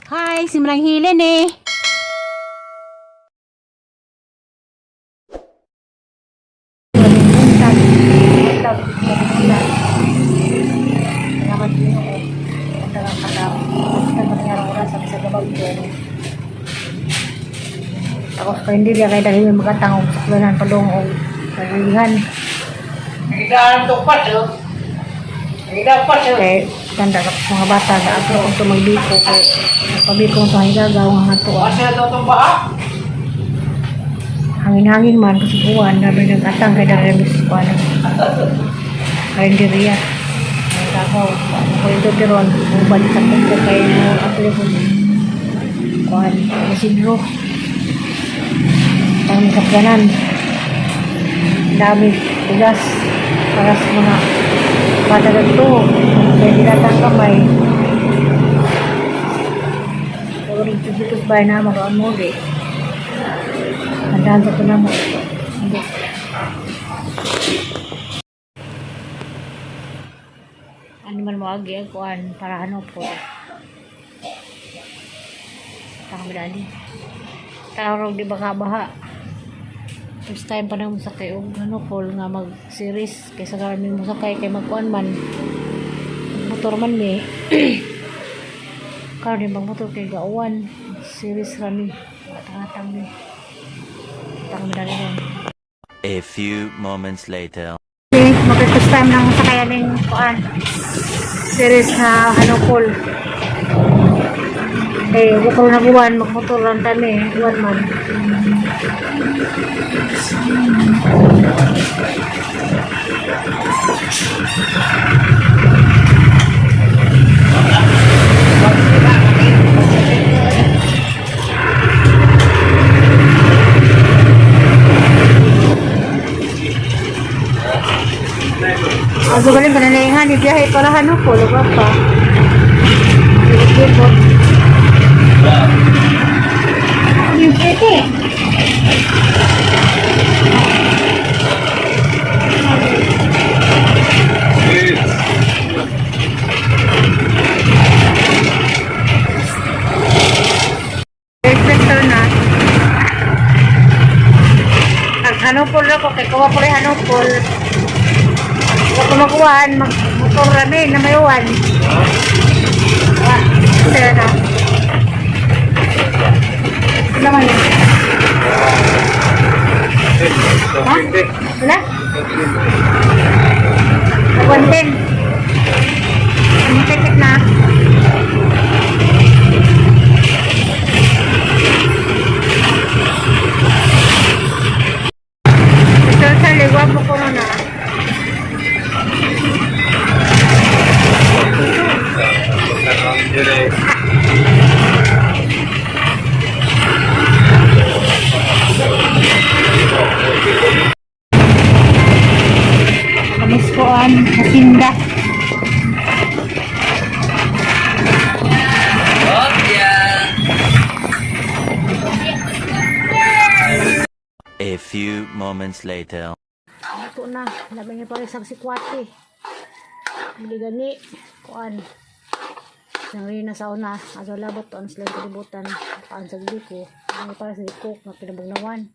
Hi, si Manang Hilen eh. Salamat din ako. Ang tagang katao. Basta mangyari oras sa gabag ko. Tapos pa hindi niya kay dahil may makatangog sa kulanan padong o kalihan. Kay tanda sa mga bata na ako kung ito magbiko kay pabiko sa higagaw nga to. Hangin-hangin man kasi uwan na may nag-atang kay dahil mis kuan. Karinderya. Ay gagaw. Ko ito tiron ubad sa kuko kay mo apli ko. Kuan Isidro. Ang kapganan. Dami bigas para sa mga bata dito. Kaya dilatang kamay. Pero dito dito sa bahay na maroon mo di. Tandaan sa ito na mo. Hindi. Ano man mo agi ang kuan para ano po. Tang dali. Tarog di ba baha. First time pa na mo sakay og ano call nga mag series kaysa karon mo sakay kay magkuan man. Motor man mi. Karon din motor kay gauwan. Series rami. Atang-atang mi. Tang dali ron. A few moments later. Okay, mag-first time nang sakayan ng kuan. Series na ano call. Eh, bukol na buwan, magmotor lang kami, buwan man. Aso galing kananayahan, ibiyahe para ano po, lugar pa. Libot-libot. Yung pwede. Perfecto na. Ang hanupol na ko, kay kuha po rin hanupol. Huwag ko makuhaan, magmotor rami na may uwan. Wa, sir na. Wala man yun. Ha? Wala? 110. Ano ticket na? Ito sa liwa mo ko na. Kamis ko ang hasinda. A few moments later. Ito na, labi niya pa rin sa sikwate. Hindi gani, kuan. Nang rin na sa una, aso labot on sila kalibutan, paan sa biko. Ang para sa cook nga pinabugnawan.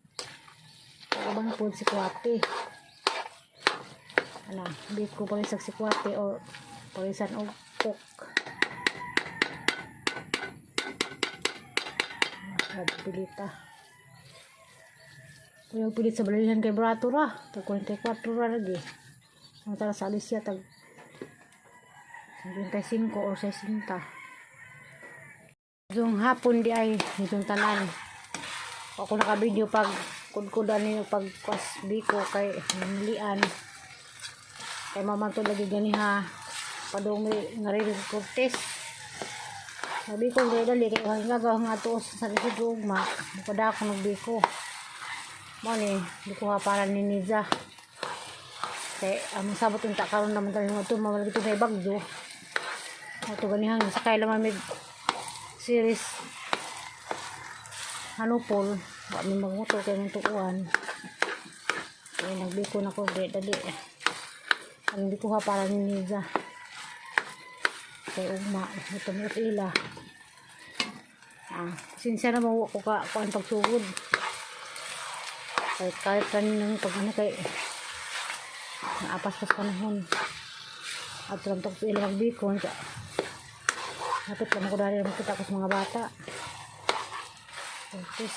Ubang po si kwate. Ano, biko pa rin sa sikwate or parisan og cook. Pilita. Kung pilit sa balilihan kay Brato ra, tag 44 ra lagi. Ang tara sa Alicia tag 55 or 60. Yung hapon di ay itong tanan. Ako naka-video pag kudkudan ninyo pag kwas biko kay nilian. Kay mamanto lagi ganiha padung nga rin Cortez. Sabi ko gay dali kay nga gagaw nga tuos sa likod ugma. Mupada ako nagbiko. Mo ni di ko ha para ni Niza. Kay ang sabot unta karon naman tayo nga ito mamalagi ito may bagyo. Ato ganihang sakay lang may series hanupol. Wa mi magmotor kay mong tukuan. Kay nagbiko na ko di dali. Ang di ko ha para ni Niza. Kay ugma ito mo ila. Ah, pasensya na mo ako ka kuan pagsugod. Kahit kahit kaninang pag ano kay naapas pas panahon. At lang to sa ilang bikon. Napit lang ako dahil makita ko sa mga bata. Tapos,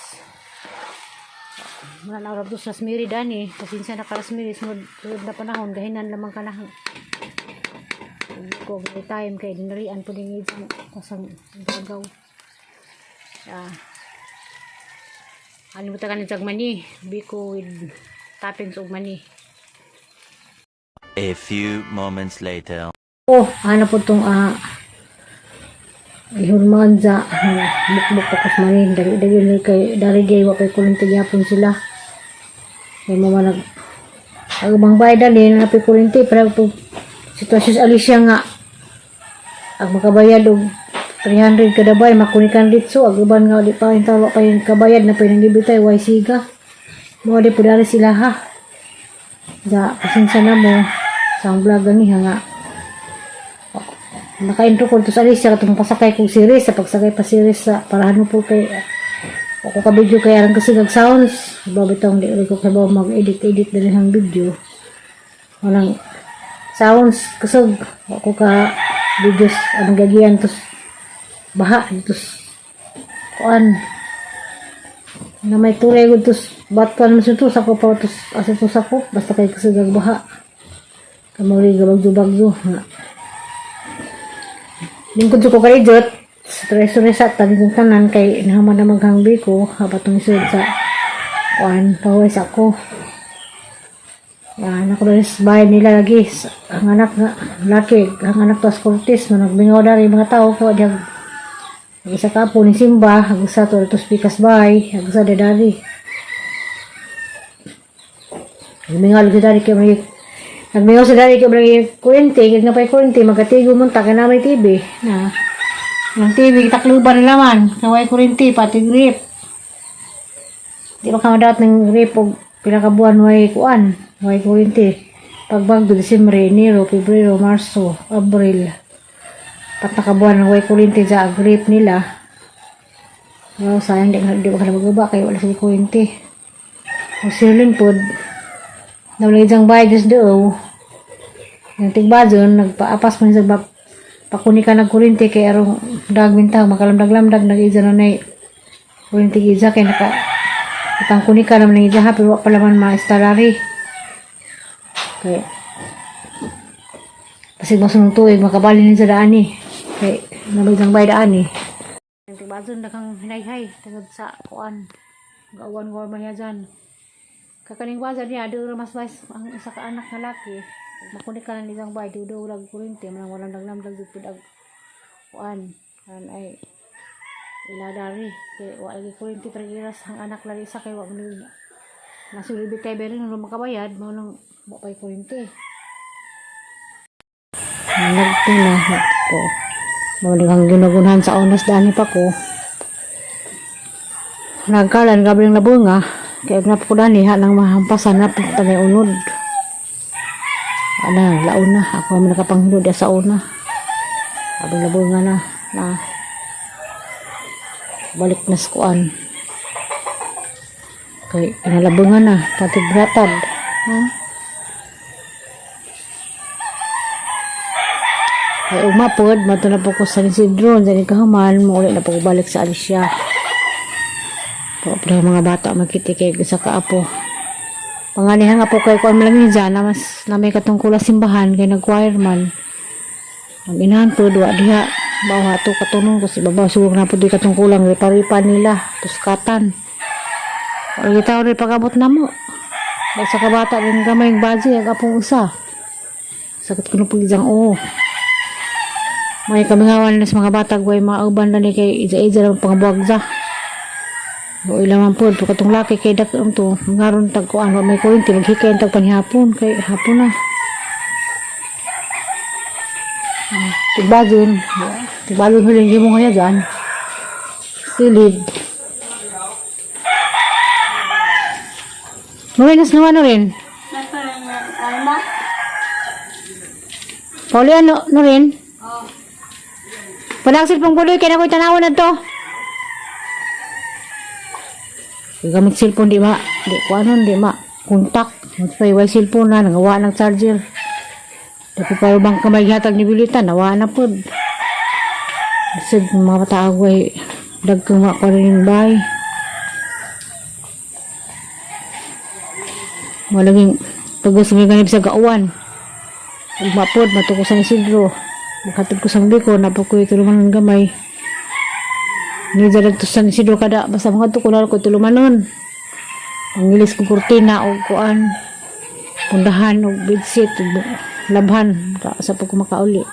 muna na to sa Rasmiri dani. Pasensya na ka, Rasmiri. Sunod, sunod na panahon, gahinan lamang ka na. Ko may time kay dinarian po din isang kasang gagaw. Ah. Ano mo tagan ni mani? Biko with toppings og mani. A few moments later. Oh, ano po itong ihurmaan sa bukbuk pa kas mani. Dari dari ni kay dari di wa kay kurinti gyapon sila. Kay mama nag ang ubang bayad dali na napi kurinti pero po sitwasyon sa Alicia nga ang makabayad og 300 kada bay makunikan ditso ang uban nga di pa intaw pa yung kabayad na pinangibitay way siga mo di po dari sila ha. Da pasensya na mo sa ang vlog gani ha nga naka-intro ko to sa Alicia katong pasakay kong series sa pagsakay pa series sa parahan mo po kay ako ka video kay aron kasi kag sounds ba bitong di ko kay mag edit edit dali ang video walang sounds kusog ako ka videos ang gagian tos baha tos kuan na may tulay gud tos batuan mo tos ako pa tos asa tos ako basta kay kusog ag baha kamori gabagzo-bagzo nga lingkod ko kay Jot stress sa taning tanan kay nahaman na maghangbi ko habatong isod sa kuan pawis ako. Yan, ako rin sa bahay nila lagi. Ang anak nga, laki, ang anak to Cortez, no, nagbingaw na rin mga tao ko. Diyan, ang isa ka po ni Simba, ang isa to, ito pikas bahay, ang isa dadari. Nagbingaw lagi dari kay mga Nagbingaw sa dari kay mga kurente, kay na pa'y kurente, magkatigo mo ta, kay na may TV. Na, ang TV, takluban na naman, kaway kurente, pati grip. Di ba ka madawat ng grip og pila ka buwan way kuan, way kurente. Pagbagdo, Disyembre, Enero, Pebrero, Marso, Abril. Pat na ka buwan ng way kurente sa grip nila. Well, sayang di, di ba ka na magaba kay wala sa kurente. O silin pod, nawala isang bayad just do. Yung tigbazon, nagpaapas man sa bak pakuni ka nagkurente kay arong dag bintang makalamdag-lamdag nag-isa na nay kurente isa kay naka itang kuni ka naman ng isa ha pero wa pa laman ma-instalari kay pasig masunong tuig makabali ni sa daan eh kay nabay bay daan eh. Yung tigbazon daghang hinayhay tungod sa kuan gawan ko man dyan kakaning baza niya do mas mas ang isa ka anak nga laki makuni ka na isang bay do do lag kurente man walang naglamdag jud pud ag kuan kan ay iladari kay wa lagi kurente pero iras ang anak lagi isa kay wa man nasulibit kay berin no makabayad mao nang wa pay kurente nagtina ko mao ang ginagunhan sa onas dani pa ko nagkalan gabi ng labunga kaya na po dani ha nang mahampasan na po tanay unod ana laon na ako man nakapanghilod sa una abang labunga na na balik na sa kuan kay pinalabungan na pati bratad ha. Ay umapod mato na po ko sa San Isidro sa kahuman mauli na po ko balik sa Alicia po pero mga bata magkiti kay sa kaapo panganihan nga po kay kuan man lang ni dyan na mas na may katungkula simbahan kay nag-choir man ang inahan po duwa diha bawa to katunong kasi babaw siguro na po di katungkulang riparipan nila tuskatan wala kita rin pagabot na mo. Dahil sa kabata rin gamay yung baji ang apong usa sakit ko na po isang oo may kamingawan na sa mga bata way mga uban na ni kay ija-ija lang pangabuagza. O ilang man po, to katong laki kay dak to, ngaron tag kuan wa may kurinti maghikay tag panihapon kay hapon na. Ah, tigbazon, tigbazon huling gimo nga dyan. Silid. Marinas naman na rin. Pauli, ano, no rin? Padaksil pong puloy, kaya na ko'y tanawan na to. Gamit cellphone, di ma di ko ano, di ma kontak. Magpay way cellphone na nangawa ng charger. Dapat pa bang kamay hatag ni Bilita, nawa na pod. Sad mga pataagway dagkang mga rin bay. Malaging pagos may ganib sa gauwan. Ug mapod matuko sa Isidro. Makatod ko sa Biko, napo ko tulumanon gamay. Ni dyan to San Isidro kada basta mga to kunar ko tulumanon. Pangilis ko kurtina og kuan. Pundahan og bedsheet og labhan ka sa pag makauli.